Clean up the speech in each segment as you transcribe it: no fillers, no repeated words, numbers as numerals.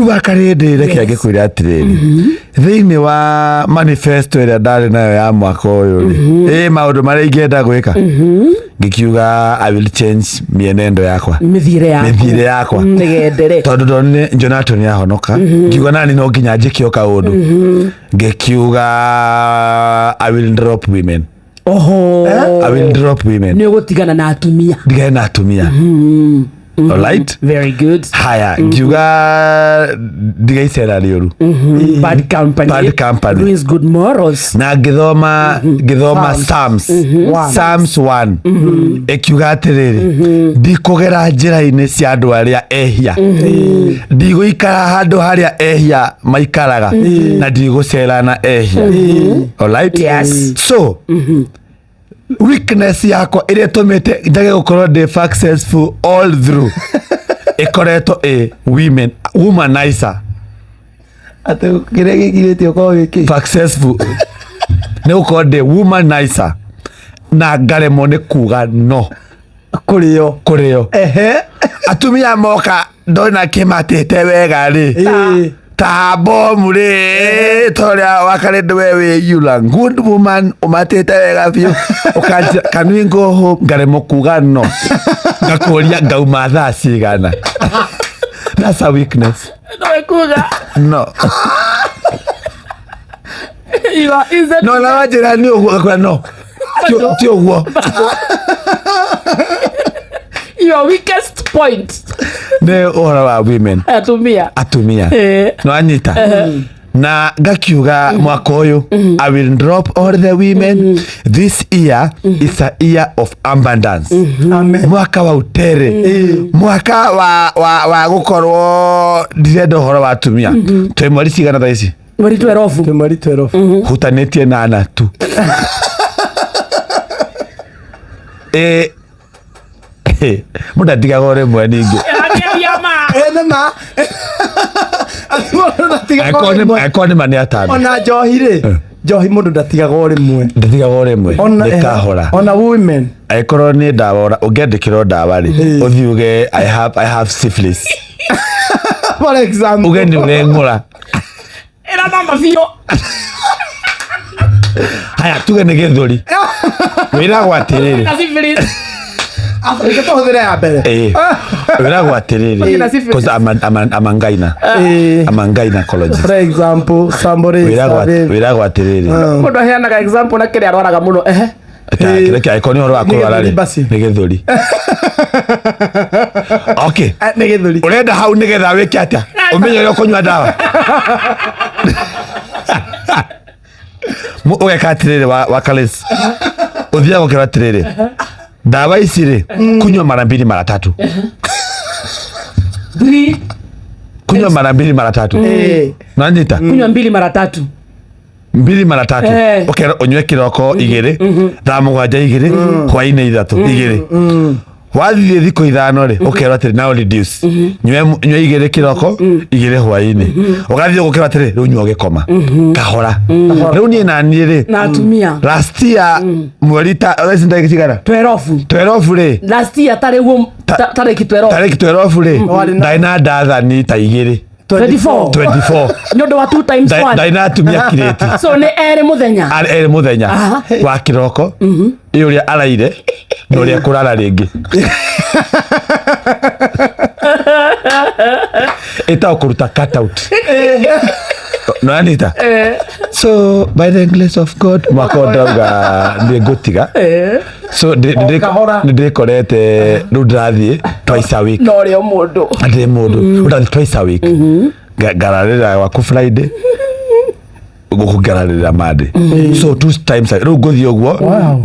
Rĩu wakarĩndĩ, reke ngĩkwĩre atĩrĩrĩ, thĩinĩ wa manifesto ĩrĩa ndarĩ nayo ya mwaka ũyũ rĩ, ĩ maũndũ marĩa ingĩenda gwĩka, ngĩkiuga I will change mĩenendo yakwa, mĩthiĩre yaku. Mĩthiĩre yakwa. Mĩgendere. Tondũ ndonire Jonathan nĩ ahonoka, ngiuga nani no nginya njĩke o kaũndũ. Ngĩkiuga I will drop women. Oho. I will drop women. Nĩ ũgũtigana na atumia. Ndigane na atumia. Alright. Very good. Haya, ngiuga ndiga icera rĩũru. Bad company. Bad company. Ruins good morals. Na ngĩthoma Psalms. One. Psalms 1 ĩkiuga atĩrĩrĩ, ndikũgera njĩra-inĩ cia andũ arĩa ehia, ndigũikara handũ harĩa ehia maikaraga, na ndigũcera na ehia. Alright? Yes. So weakness yakwa ĩrĩa ĩtũmĩte njage gũkorwo ndĩ successful all through ĩkoretwo ĩ women, womanizer. Atĩ kĩrĩa gĩkirĩtie ũkorwo wĩkĩ Successful nĩ gũkorwo ndĩ womanizer na ngaremwo nĩ kuga no kũrĩo. Kũrĩo. Ehe. Atumia moka ndona kĩmatĩte wega rĩ, ta bomu rĩ, torĩa wakarĩndĩ we wĩ yula good woman, ũmatĩte wega biũ, ũkanjĩra, "Can we go home?" Ngaremwo kuga no, ngakũria ngauma thaa cigana. That's a weakness. No kuga. No. You are instant. No, na wanjĩra nĩ ũguo, ngakũra no ti ũguo. Your weakest point. Nĩ ũhoro wa women. Atumia. Atumia. No anyita na ngakiuga mwaka ũyũ I will drop all the women. This year is a year of abundance. Amen. Mwaka wa utere, mwaka wa gũkorwo ndirenda ũhoro wa atumia. Twĩ mweri cigana thaa ici? Mweri 12. Twĩ mweri 12. Hutanĩtie nana tu. Ĩ mũndũ atigaga o rĩmwe ningĩ. Ĩ nĩ ma. Mũndũ ndatigaga o rĩmwe. Angĩkorwo nĩ ma nĩ atano. Ona njohi rĩ, njohi mũndũ ndatigaga o rĩmwe. Ndatigaga o rĩmwe. Ona nĩ kahora. Ona women. Angĩkorwo nĩ ndawa ũngĩandĩkĩrwo ndawa rĩ, ũthiĩ uge I have syphilis. For example. Uge nĩ ũreng'ũra. Ĩra mama biũ. Haya, tuge nĩ gĩthũri, wĩragwo atĩrĩrĩ, Na syphilis. Reke tũhũthĩre ya mbere. Ĩ, wĩragwo atĩrĩrĩ, Na syphilis. 'cause I'm a gyna, I'm a gynecologist. For example, somebody is Wĩragwo atĩrĩrĩ, Mũndũ aheanaga example na kĩrĩa arwaraga mũno. Ehe. Kĩrĩa kĩa angĩkorwo nĩ ũhoro wa Nĩ kũrwara gĩthũri rĩ, basi. nĩ gĩthũri, okay. Eh, nĩ gĩthũri. Ũrenda hau nĩgetha wĩke atĩa? Ũmenye ũrĩa ũkũnyua ndawa. Ũgeka atĩrĩrĩ, wa Kalis, ũthiaga ũkerwo atĩrĩrĩ, ndawa ici rĩ, kunywa mara mbili mara tatu. Three. Kunywa mara mbili mara tatu. Nanyita. Kunywa mbili mara tatu. Mbili mara tatu. Ũkerwo ũnyue kĩroko 2, thaa 7 2, hwainĩ 3 2. Wathiĩ thikũ 5 rĩ, ũkerwo atĩrĩ, now reduce, nyue 2 kĩroko, 2 hwainĩ. Ũgathiĩ ũgũkerwo atĩrĩ, rĩu nyua ũgĩkoma kahora. Rĩu niĩ na niĩ rĩ, Na atumia. Last year mweri ta thaa ici ndagĩka cigana? 12. 12 rĩ. Last year tarĩ guo tarĩki 12. Tarĩki 12 rĩ, Warĩ ndarĩ na ndathani ta 2. 24. 24. Nĩ ũndũ wa two times one. Ndarĩ na atumia kirĩti. So nĩ erĩ mũthenya. Arĩ erĩ mũthenya, wa kĩroko ĩ ũrĩa araire na ũrĩa kũrara rĩngĩ, ĩtagwo kũruta cut out. Nĩwanyita? So by the grace of God, mwaka ũyũ ndauga nĩ ngũtiga. So Kahora. nĩ ndĩkorete rĩu ndĩrathiĩ twice a week. No rĩo mũndũ. Ndĩ mũndũ ũrathiĩ twice a week. Ngararĩra gwaku Friday, gũkũ ngararĩra Monday, so two times rĩu ngũthiĩ ũguo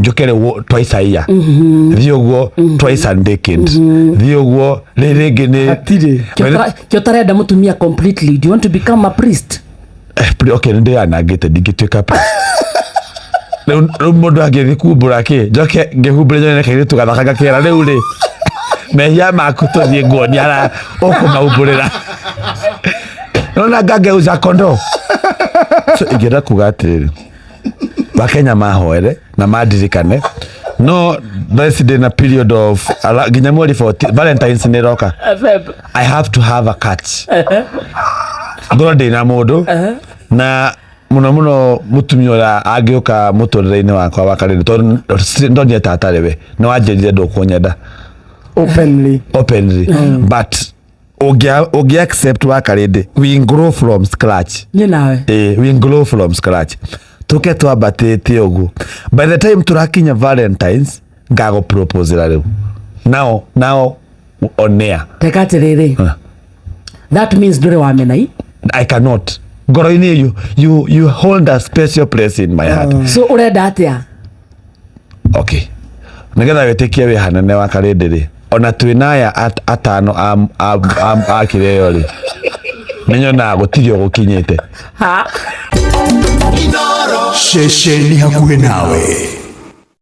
njũkere twice a year, thiĩ ũguo twice a decade, thiĩ ũguo rĩ rĩngĩ nĩ Hatirĩ. Kĩo ũtarenda mũtumia completely. Do you want to become a priest? Eh, okay, nĩ ndĩyanangĩte, ndingĩtuĩka priest. Rĩu mũndũ angĩthiĩ kumbũra kĩ, njoke ngĩhumbĩre nyone kairĩtu gathaka, ngakera rĩu rĩ, mehia maku tũthiĩ nguonia ara ũkũmaumbũrĩra, nona ngangeuza kondo. So ingĩenda kuga atĩrĩrĩ, Wakenya mahoere na mandirikane, no thaa ici ndĩ na period of nginya mweri 14, Valentines nĩ ĩroka. Feb. I have to have a catch. Ngorwo ndĩ na mũndũ na mũno mũno mũtumia ũrĩa angĩũka mũtũrĩre-inĩ wakwa wa karĩndĩ, tondũ ndonire ta atarĩ we, nĩ wanjĩrire ndũkũnyenda. Openly. Openly, but ũngĩ accept wa karĩndĩ, we grow from scratch. Niĩ nawe. We grow from scratch, tuke twambatĩte ũguo, by the time tũrakinya Valentines ngagũ proposera rĩu nao on air. Teka atĩrĩrĩ, that means ndũrĩ wamenai. I cannot, ngoro-inĩ you hold a special place in my heart. So ũrenda atĩa? Okay, nigetha wĩtĩkie wĩ hanene wa karĩndĩ rĩ, ona twĩna aya atano a kĩrĩa rĩ, nĩnyonaga gũtirĩ ũgũkinyĩte. Ha. Ceceni hakuhĩ nawe.